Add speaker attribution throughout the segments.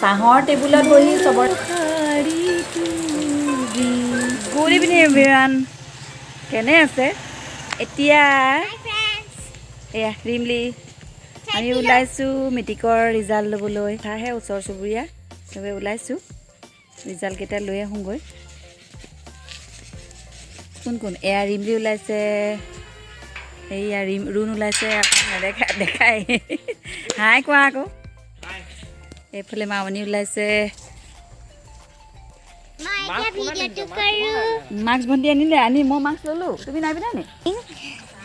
Speaker 1: চাহৰ টেবুলত বহি চবৰ। গুড ইভিনিং এভৰিৱান, কেনে আছে? এতিয়া এয়া ৰিমলি, আমি ওলাইছোঁ মেট্ৰিকৰ ৰিজাল্ট ল'বলৈ। আহে ওচৰ চুবুৰীয়া চবে ওলাইছোঁ, ৰিজাল্টকেইটা লৈ আহোঁগৈ। কোন কোন? এয়া ৰিমলি ওলাইছে, এইয়া ৰিম ৰুণ ওলাইছে, নেদেখা দেখাই হাই কোৱা আকৌ। এইফালে মামনি ওলাইছে।
Speaker 2: মই এতিয়া ভিডিঅ'টো কৰোঁ।
Speaker 1: মাস্ক ভণ্টি আনিলে, আনি মই মাস্ক ল'লোঁ। তুমি নাই পিন্ধা নি?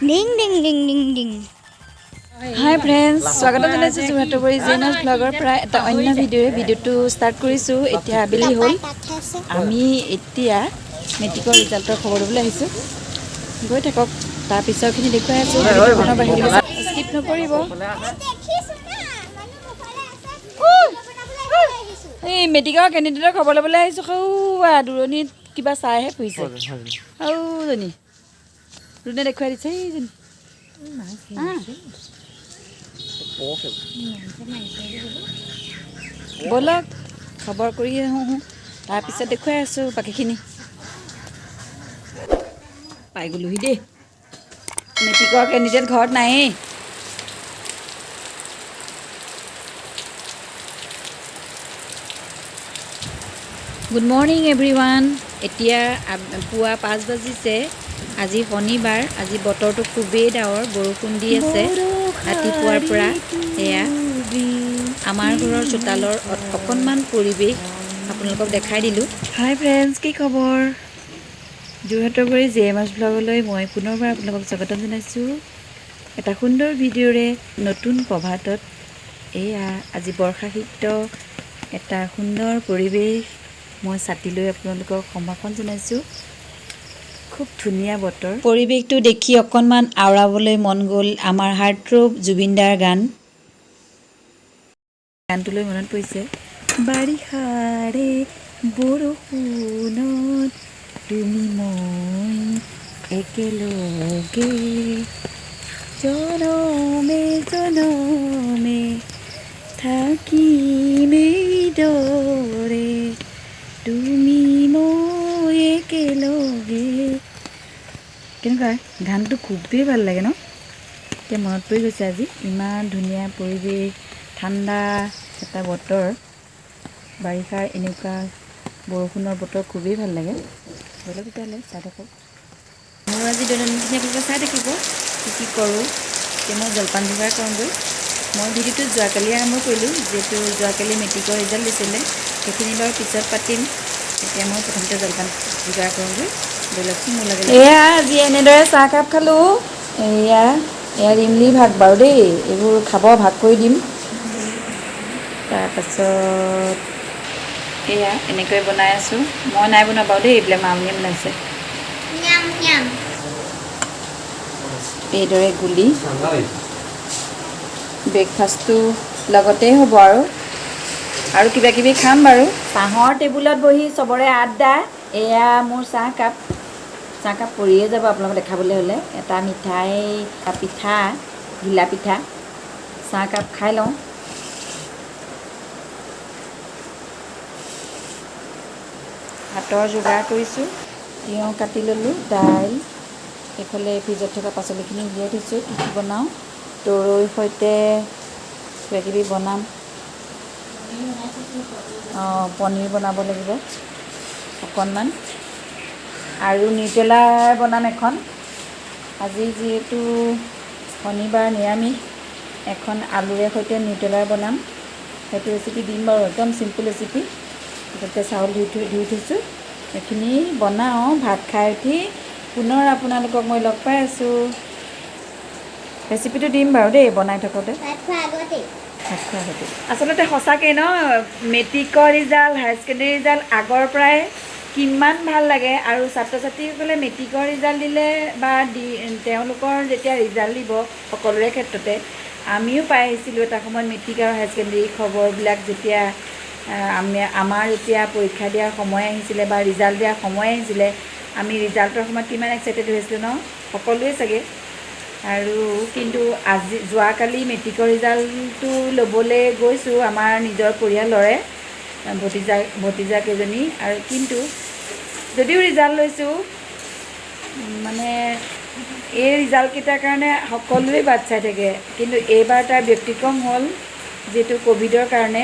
Speaker 2: Ding ding ding ding ding.
Speaker 1: হাই ফ্ৰেণ্ডছ, স্বাগতম জনাইছোঁ যোৰহাটৰ জেনছ ব্লগৰ পৰা এটা অন্য ভিডিঅ'ৰে। ভিডিঅ'টো ষ্টাৰ্ট কৰিছোঁ। এতিয়া আবেলি হ'ল। আমি এতিয়া মেট্ৰিকৰ ৰিজাল্টৰ খবৰ ল'বলৈ আহিছোঁ। গৈ থাকক, তাৰ পিছৰখিনি দেখুৱাই আছোঁ। স্কিপ নকৰিব।
Speaker 2: দেখিছোঁ না, মানুহ মুখলৈ আছে।
Speaker 1: এই মেট্ৰিকৰ কেণ্ডিডেটৰ খবৰ ল'বলৈ আহিছোঁ। সৌৱা দূৰণিত কিবা চাইহে ফুৰিছে। সৌজনী ৰুণে দেখুৱাই দিছে, এইজনী। আহ। ব'লক, খবৰ কৰি আহোঁ, তাৰপিছত দেখুৱাই আছোঁ বাকীখিনি। পাই গ'লোহি দেই। মেট্ৰিকৰ কেণ্ডিডেট ঘৰত নায়েই। Good morning everyone. এতিয়া পুৱা 5 বাজিছে। আজি শনিবাৰ। আজি বতৰটো খুবেই ডাৱৰ, বৰষুণ দি আছে ৰাতিপুৱাৰ পৰা। এয়া আমাৰ ঘৰৰ চোতালৰ অকণমান পৰিৱেশ আপোনালোকক দেখাই দিলোঁ। হাই ফ্ৰেণ্ডছ, কি খবৰ? যোৰহাটৰ পৰা জে এম এছ ব্লগলৈ মই পুনৰবাৰ আপোনালোকক স্বাগতম জনাইছোঁ এটা সুন্দৰ ভিডিঅ'ৰে নতুন প্ৰভাতত। এয়া আজি বৰ্ষাসিক্ত এটা সুন্দৰ পৰিৱেশ। মই ছাতি লৈ আপোনালোকক সম্ভাষণ জনাইছোঁ। খুব ধুনীয়া বতৰ। পৰিৱেশটো দেখি অকণমান আওৰাবলৈ মন গ'ল আমাৰ হাৰ্টথ্ৰব জুবিনদাৰ গান। গানটোলৈ মনত পৰিছে। বাৰিষাৰে বৰষুণত তুমি মই একেলগে জনমে জনমে থাকিম এইদৰে, তুমি মই একেলগে। কেনেকুৱা গানটো? খুবেই ভাল লাগে ন? এতিয়া মনত পৰি গৈছে। আজি ইমান ধুনীয়া পৰিৱেশ, ঠাণ্ডা এটা বতৰ। বাৰিষাৰ এনেকুৱা বৰষুণৰ বতৰ খুবেই ভাল লাগে। ব'লক তেতিয়াহ'লে, চাই থাকক। মোৰ আজি দৈনন্দিন আপোনালোকে চাই থাকিব কি কি কৰোঁ। এতিয়া মই জলপান যোগাৰ কৰোঁগৈ। মই ভিডিঅ'টো যোৱাকালি আৰম্ভ কৰিলোঁ, যিহেতু যোৱাকালি মেট্ৰিকৰ ৰিজাল্ট দিছিলে। সেইখিনি বাৰু পিছত পাতিম। এতিয়া মই প্ৰথমতে জলপান যোগাৰ কৰোঁগৈ। ব'লকচোন মোৰ লাগে। এয়া আজি এনেদৰে চাহকাপ খালোঁ। এয়া এয়া ৰিমলি ভাগ বাৰু দেই, এইবোৰ খাব, ভাগ কৰি দিম। তাৰপাছত এয়া এনেকৈ বনাই আছোঁ। মই নাই বনোৱা বাৰু দেই, এইবিলাক মামনিয়ে বনাইছে।
Speaker 2: ঞাম ঞাম।
Speaker 1: এইদৰে গুলি ব্ৰেকফাষ্টটো লগতেই হ'ব আৰু আৰু কিবা কিবি খাম বাৰু। চাহৰ টেবুলত বহি চবৰে আড্ডা। এয়া মোৰ চাহকাপ। চাহকাপ পৰিয়ে যাব আপোনালোকক দেখাবলৈ হ'লে। এটা মিঠাই, এটা পিঠা, ঘিলা পিঠা। চাহকাপ খাই লওঁ। ভাতৰ যোগাৰ কৰিছোঁ। তিয়ঁহ কাটি ল'লোঁ, দাইল, এইফালে ফ্ৰিজত থকা পাচলিখিনি উলিয়াই থৈছোঁ। কি কি বনাওঁ, তৰৈৰ সৈতে কিবা কিবি বনাম। অঁ, পনীৰ বনাব লাগিব অকণমান আৰু নিউটেলা বনাম এখন। আজি যিহেতু শনিবাৰ, নিৰামিষ এখন আলুৰে সৈতে নিউটেলাৰ বনাম। সেইটো ৰেচিপি দিম বাৰু, একদম চিম্পুল ৰেচিপি। তাতে চাউল ধুই থৈছোঁ, এইখিনি বনাওঁ। ভাত খাই উঠি পুনৰ আপোনালোকক মই লগ পাই আছোঁ। ৰেচিপিটো দিম বাৰু দেই বনাই থাকোঁতে।
Speaker 2: ভাত খোৱা আগতেই।
Speaker 1: ভাত খোৱা আগতে। আচলতে সঁচাকৈ ন, মেট্ৰিকৰ ৰিজাল্ট, হায়াৰ ছেকেণ্ডেৰী ৰিজাল্ট আগৰ পৰাই কিমান ভাল লাগে। আৰু ছাত্ৰ ছাত্ৰীসকলে মেট্ৰিকৰ ৰিজাল্ট দিলে বা দি তেওঁলোকৰ যেতিয়া ৰিজাল্ট দিব, সকলোৰে ক্ষেত্ৰতে আমিও পাই আহিছিলোঁ এটা সময়ত মেট্ৰিক আৰু হায়াৰ ছেকেণ্ডেৰী খবৰবিলাক। যেতিয়া আমি আমাৰ যেতিয়া পৰীক্ষা দিয়াৰ সময় আহিছিলে বা ৰিজাল্ট দিয়াৰ সময় আহিছিলে, আমি ৰিজাল্টৰ সময়ত কিমান এক্সাইটেড হৈ আছিলোঁ ন, সকলোৱে চাগে। আৰু কিন্তু আজি যোৱাকালি মেট্ৰিকৰ ৰিজাল্টটো ল'বলৈ গৈছোঁ আমাৰ নিজৰ পৰিয়ালৰে। ভতিজা ভতিজা কেইজনী আৰু। কিন্তু যদিও ৰিজাল্ট লৈছোঁ, মানে এই ৰিজাল্টকেইটাৰ কাৰণে সকলোৱে বাট চাই থাকে। কিন্তু এইবাৰ তাৰ ব্যতিক্ৰম হ'ল, যিহেতু ক'ভিডৰ কাৰণে।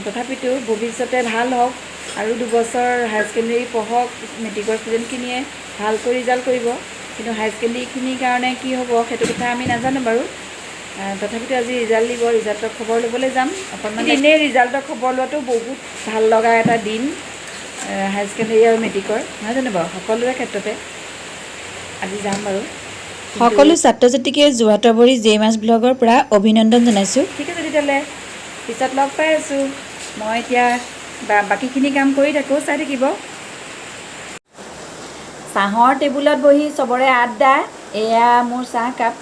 Speaker 1: তথাপিতো ভৱিষ্যতে ভাল হওক আৰু 2 বছৰ হায়াৰ ছেকেণ্ডেৰী পঢ়ক। মেট্ৰিকৰ ষ্টুডেণ্টখিনিয়ে ভালকৈ ৰিজাল্ট কৰিব, কিন্তু হায়াৰ ছেকেণ্ডেৰীখিনিৰ কাৰণে কি হ'ব সেইটো কথা আমি নাজানো বাৰু। তথাপিতো আজি ৰিজাল্ট দিব, ৰিজাল্টৰ খবৰ ল'বলৈ যাম অকণমান। এনেই ৰিজাল্টৰ খবৰ লোৱাটো বহুত ভাল লগা এটা দিন, হায়াৰ ছেকেণ্ডেৰী আৰু মেট্ৰিকৰ, নহয় জানো বাৰু? সকলোৰে ক্ষেত্ৰতে আজি যাম বাৰু।
Speaker 3: সকলো ছাত্ৰ ছাত্ৰীকে যোৰহাটৰ বৰি জে মাছ ব্লগৰ পৰা অভিনন্দন জনাইছোঁ।
Speaker 1: ঠিক আছে, তেতিয়াহ'লে পিছত লগ পাই আছোঁ। মই এতিয়া বাকীখিনি কাম কৰি থাকোঁ, চাই থাকিব। চাহৰ টেবুলত বহি চবৰে আড্ডা। এয়া মোৰ চাহকাপ।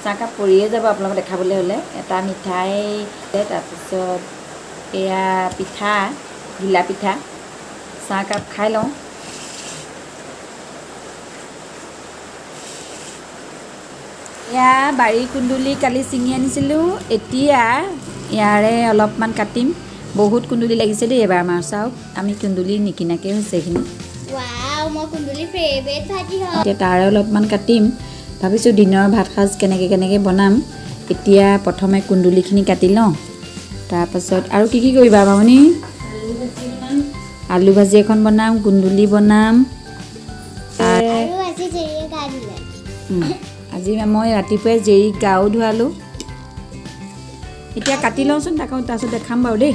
Speaker 1: চাহকাপ পৰিয়ে যাব আপোনালোকক দেখাবলৈ হ'লে। এটা মিঠাই, তাৰপিছত এয়া পিঠা, ঘিলা পিঠা। চাহকাপ খাই লওঁ। এয়া বাৰীৰ কুন্দুলি, কালি ছিঙি আনিছিলোঁ। এতিয়া ইয়াৰে অলপমান কাটিম। বহুত কুন্দুলি লাগিছে দেই এইবাৰ আমাৰ। চাওক, আমি কুন্দুলি নিকিনাকৈ হৈছে এইখিনি।
Speaker 2: ৱাও, মই কুন্দুলি ফেভৰেট ভাজি হয়।
Speaker 1: এতিয়া তাৰে অলপমান কাটিম। ভাবিছোঁ দিনৰ ভাত সাজ কেনেকৈ কেনেকৈ বনাম। এতিয়া প্ৰথমে কুন্দুলিখিনি কাটি লওঁ। তাৰপাছত আৰু কি কি কৰিবা মামনি? আলু ভাজি এখন বনাম, কুন্দুলি বনাম।
Speaker 2: আৰু আজি জেৰিয়ে গা ধুলে।
Speaker 1: আজি মই ৰাতিপুৱাই জেৰিক গাও ধুৱালোঁ। এতিয়া কাটি লওঁচোন তাকো, তাৰপিছত দেখাম বাৰু দেই।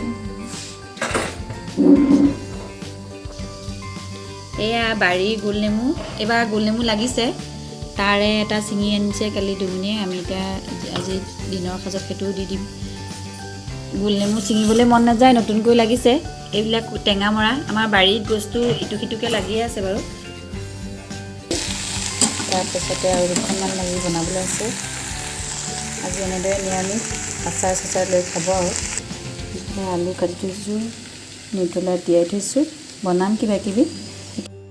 Speaker 1: এয়া বাৰীৰ গোল নেমু। এইবাৰ গোল নেমু লাগিছে, তাৰে এটা ছিঙি আনিছে কালি দুগুণীয়ে। আমি এতিয়া আজি দিনৰ সাজত সেইটোও দি দিম। গোল নেমু ছিঙিবলৈ মন নাযায়, নতুনকৈ লাগিছে। এইবিলাক টেঙা মৰা। আমাৰ বাৰীত গছটো ইটো সিটোকৈ লাগিয়ে আছে বাৰু। তাৰপাছতে আৰু দুখনমান লাগি বনাবলৈ আছে। আজি এনেদৰে নিৰামিষ, আচাৰ চাচাৰ লৈ খাব। আৰু এতিয়া আলু কাটি থৈছোঁ, নিউট্ৰেলা তিয়াই থৈছোঁ, বনাম কিবা কিবি।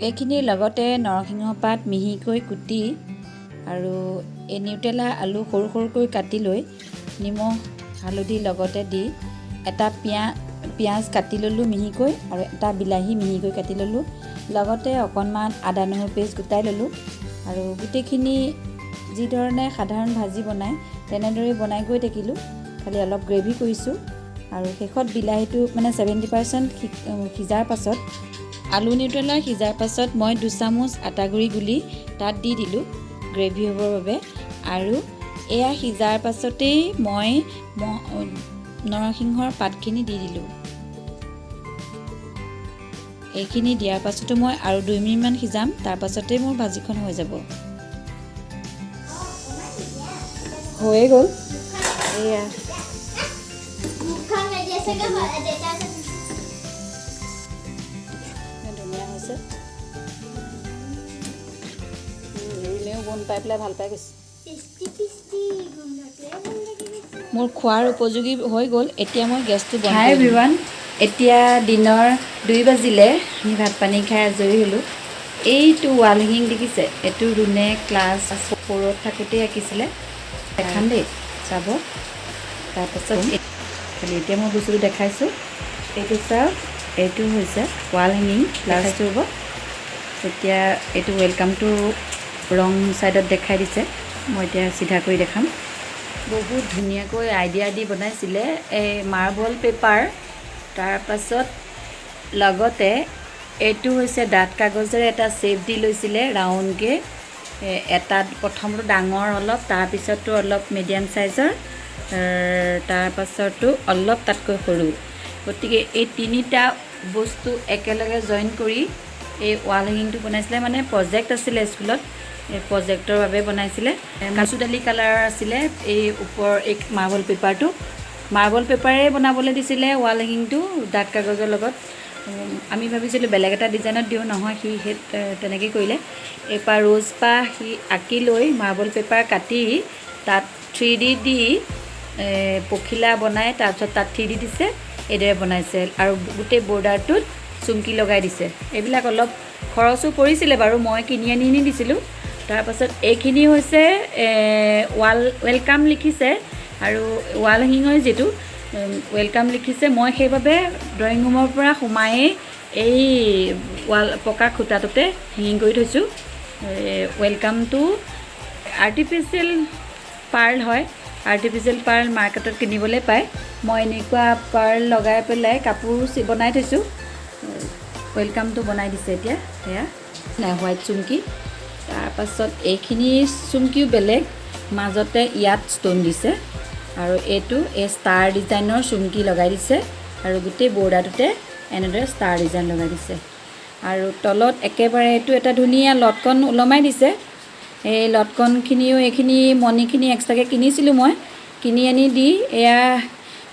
Speaker 1: এইখিনিৰ লগতে নৰসিংহ পাত মিহিকৈ কুটি আৰু এই নিউটেলা আলু সৰু সৰুকৈ কাটি লৈ নিমখ হালধি লগতে দি এটা পিঁয়াজ কাটি ল'লোঁ মিহিকৈ আৰু এটা বিলাহী মিহিকৈ কাটি ল'লোঁ, লগতে অকণমান আদা নহৰু পেষ্ট গোটাই ল'লোঁ আৰু গোটেইখিনি যিধৰণে সাধাৰণ ভাজি বনায় তেনেদৰেই বনাই গৈ থাকিলোঁ। খালি অলপ গ্ৰেভি কৰিছোঁ। আৰু শেষত বিলাহীটো মানে 70% সিজাৰ পাছত, আলু নিউট্ৰেলা সিজাৰ পাছত মই 2 চামুচ আটা গুড়ি গুলি তাত দি দিলোঁ গ্ৰেভি হ'বৰ বাবে। আৰু এয়া সিজাৰ পাছতেই মই নৰসিংহৰ পাতখিনি দি দিলোঁ। এইখিনি দিয়াৰ পাছতো মই আৰু 2 মিনিটমান সিজাম, তাৰপাছতেই মোৰ ভাজিখন হৈ যাব। হৈয়ে গ'ল এয়া।
Speaker 2: মুখখন মেলি আছে দেউতা।
Speaker 1: ইমান ধুনীয়া হৈছে। ৰুণেও গোন্ধ পাই পেলাই ভাল পাই গৈছে।
Speaker 2: টেষ্টি টেষ্টি, গোন্ধটোৱে ভাল লাগি গৈছে।
Speaker 1: মোৰ খোৱাৰ উপযোগী হৈ গ'ল। এতিয়া মই গেছটো বন্ধ। হাই এভৰিৱান, এতিয়া দিনৰ 2 বাজিলে। আমি ভাত পানী খাই আজৰি হ'লোঁ। এইটো ৱাল হেঙিং দেখিছে, এইটো ৰুণে ক্লাছ 4ত থাকোঁতেই আঁকিছিলে। দেখাম দেই, চাব। তাৰপাছত খালি এতিয়া মই বস্তুটো দেখাইছোঁ। এইটো চাওক, এইটো হৈছে ৱাল হেঙিং। ক্লাছটো হ'ব এতিয়া। এইটো ৱেলকামটো ৰং ছাইডত দেখাই দিছে, মই এতিয়া চিধা কৰি দেখাম। বহুত ধুনীয়াকৈ আইডিয়া দি বনাইছিলে। এই মাৰ্বল পেপাৰ, তাৰপাছত লগতে এইটো হৈছে ডাঠ কাগজেৰে এটা শ্বেপ দি লৈছিলে ৰাউণ্ডকৈ। এটাত প্ৰথমটো ডাঙৰ অলপ, তাৰপিছতটো অলপ মিডিয়াম চাইজৰ, তাৰপাছতো অলপ তাতকৈ সৰু। গতিকে এই তিনিটা বস্তু একেলগে জইন কৰি এই ৱাল হেঙিংটো বনাইছিলে। মানে প্ৰজেক্ট আছিলে স্কুলত, এই প্ৰজেক্টৰ বাবে বনাইছিলে। মচুৰ দালি কালাৰৰ আছিলে এই ওপৰৰ এই মাৰ্বল পেপাৰটো। মাৰ্বল পেপাৰে বনাবলৈ দিছিলে ৱাল হেঙিংটো ডাঠ কাগজৰ লগত। আমি ভাবিছিলোঁ বেলেগ এটা ডিজাইনত দিওঁ, নহয়, সি সেই তেনেকেই কৰিলে। এইপা ৰ'জপাহ সি আঁকি লৈ মাৰ্বল পেপাৰ কাটি তাত 3D দি পখিলা বনাই, তাৰপিছত তাত 3D দিছে, এইদৰে বনাইছে। আৰু গোটেই বৰ্ডাৰটোত চুমকি লগাই দিছে। এইবিলাক অলপ খৰচো পৰিছিলে বাৰু, মই কিনি আনি নি দিছিলোঁ। তাৰপাছত এইখিনি হৈছে ৱাল, welcome লিখিছে আৰু ৱাল হেঙিঙৰ যিটো Welcome লিখিছে। মই সেইবাবে ড্ৰয়িং ৰুমৰ পৰা সোমায়েই এই ৱাল পকা খুঁটাটোতে হেঙিং কৰি থৈছোঁ। ৱেলকামটো আৰ্টিফিচিয়েল পাৰ্ল হয়। আৰ্টিফিচিয়েল পাৰ্ল মাৰ্কেটত কিনিবলৈ পায়। মই এনেকুৱা পাৰ্ল লগাই পেলাই কাপোৰ বনাই থৈছোঁ। ৱেলকামটো বনাই দিছে এতিয়া। সেয়া নাই, হোৱাইট চুমকি। তাৰপাছত এইখিনি চুমকিও বেলেগ, মাজতে ইয়াত ষ্ট'ন দিছে আৰু এইটো এই ষ্টাৰ ডিজাইনৰ চুমকি লগাই দিছে আৰু গোটেই বৰ্ডাৰটোতে এনেদৰে ষ্টাৰ ডিজাইন লগাই দিছে আৰু তলত একেবাৰে এইটো এটা ধুনীয়া লটকন ওলমাই দিছে। এই লটকনখিনিও, এইখিনি মণিখিনি এক্সট্ৰাকৈ কিনিছিলোঁ মই। কিনি আনি দি এয়া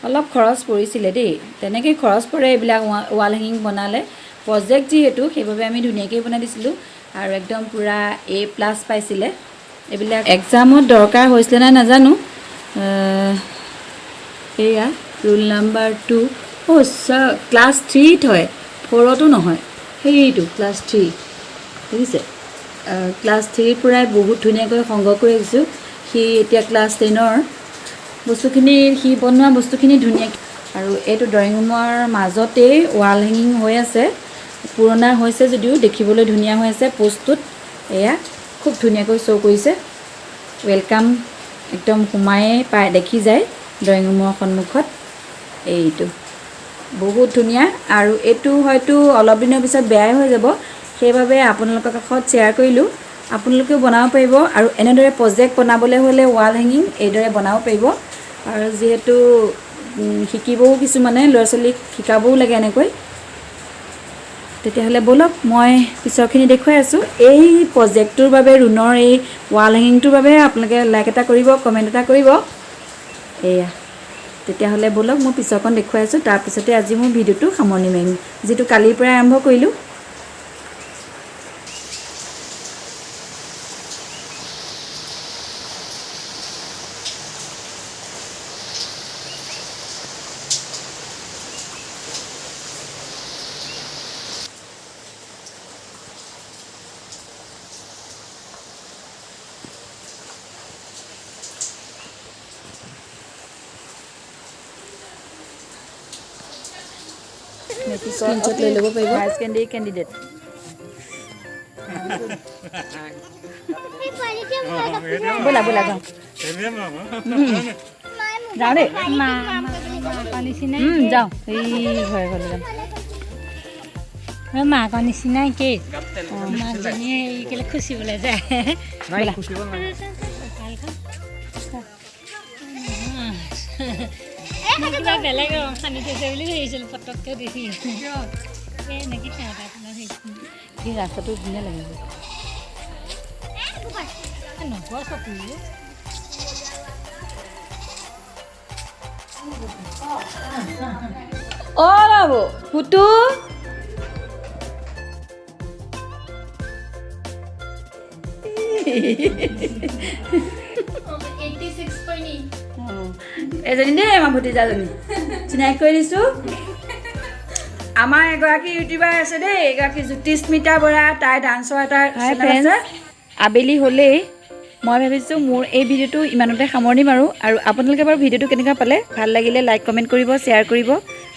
Speaker 1: অলপ খৰচ পৰিছিলে দেই। তেনেকৈ খৰচ পৰে এইবিলাক ৱাল হেঙিং বনালে। প্ৰজেক্ট যিহেতু, সেইবাবে আমি ধুনীয়াকৈ বনাই দিছিলোঁ আৰু একদম পূৰা এ প্লাছ পাইছিলে। এইবিলাক এক্সামত দৰকাৰ হৈছিলে নাই নাজানো। এয়া ৰোল নাম্বাৰ 2। অ' ক্লাছ 3ত হয়, 4তো নহয়, সেইটো ক্লাছ 3 দেখিছে। ক্লাছ 3ৰ পৰাই বহুত ধুনীয়াকৈ সংগ্ৰহ কৰি আহিছোঁ। সি এতিয়া ক্লাছ 10ৰ বস্তুখিনি, সি বনোৱা বস্তুখিনি ধুনীয়া। আৰু এইটো ড্ৰয়িং ৰুমৰ মাজতেই ৱাল হেঙিং হৈ আছে। পুৰণা হৈছে যদিও দেখিবলৈ ধুনীয়া হৈ আছে। পোষ্টটোত এয়া খুব ধুনীয়াকৈ শ্ব' কৰিছে। Welcome একদম সোমায়ে পাই দেখি যায় ড্ৰয়িং ৰুমৰ সন্মুখত। এইটো বহুত ধুনীয়া আৰু এইটো হয়তো অলপ দিনৰ পিছত বেয়াই হৈ যাব, সেইবাবে আপোনালোকৰ কাষত শ্বেয়াৰ কৰিলোঁ। আপোনালোকেও বনাব পাৰিব আৰু এনেদৰে প্ৰজেক্ট বনাবলৈ হ'লে ৱাল হেঙিং এইদৰে বনাব পাৰিব। আৰু যিহেতু শিকিবও কিছুমানে, ল'ৰা ছোৱালীক শিকাবও লাগে এনেকৈ। তেতিয়াহ'লে ব'লক, মই পিছৰখিনি দেখুৱাই আছোঁ। এই প্ৰজেক্টটোৰ বাবে, ৰুণৰ এই ৱাল হেঙিংটোৰ বাবে আপোনালোকে লাইক এটা কৰিব, কমেণ্ট এটা কৰিব। এয়া তেতিয়াহ'লে ব'লক, মই পিছৰকণ দেখুৱাই আছোঁ। তাৰপিছতে আজি মোৰ ভিডিঅ'টো সামৰণি মাৰিম, যিটো কালিৰ পৰাই আৰম্ভ কৰিলোঁ। স্ক্ৰীনশ্বট লৈ ল'ব পাৰিব। Higher secondary candidate.
Speaker 2: সেই পোৱালিটোৱে মোক কাপোৰ
Speaker 1: ব'লা ব'লা, যাওঁ যাওঁ দেই।
Speaker 4: মাকৰ নিচিনাই।
Speaker 1: যাওঁ, এই ঘৰে ঘৰলৈ যাম।
Speaker 4: মাকৰ নিচিনাই কি মাকজনীয়ে হেৰি কেলে খুচিবলৈ যায়।
Speaker 1: ব'লা।
Speaker 4: কঁকালখন মই কিবা বেলেগ ৰং সানি থৈছে বুলি ভাবিছিলোঁ পটককৈ দেখি। এই এনেকৈ সেৱা আপোনাৰ হেৰি।
Speaker 1: এই ৰাস্তাটো ধুনীয়া লাগিছে।
Speaker 4: নগৰ চকু।
Speaker 1: অ' বাবু পুতু।
Speaker 4: 86.8।
Speaker 1: অঁ, এজনী দেই আমাৰ ভতিজাজনী, চিনাকি কৰি দিছোঁ। আমাৰ এগৰাকী ইউটিউবাৰ আছে দেই, এগৰাকী জ্যোতিস্মিতা বৰা। তাই ডান্সৰ এটা চেনেল আছে। আবেলি হ'লেই মই ভাবিছোঁ মোৰ এই ভিডিঅ'টো ইমানতে সামৰণি মাৰোঁ। আৰু আপোনালোকে বাৰু ভিডিঅ'টো কেনেকুৱা পালে? ভাল লাগিলে লাইক, কমেণ্ট কৰিব, শ্বেয়াৰ কৰিব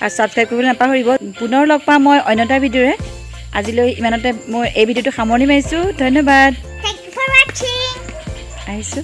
Speaker 1: আৰু ছাবস্ক্ৰাইব কৰিবলৈ নাপাহৰিব। পুনৰ লগ পাম মই অন্য এটা ভিডিঅ'ৰে। আজিলৈ ইমানতে মই এই ভিডিঅ'টো সামৰণি মাৰিছোঁ। ধন্যবাদ।
Speaker 2: Thank you for watching.
Speaker 1: আহিছোঁ।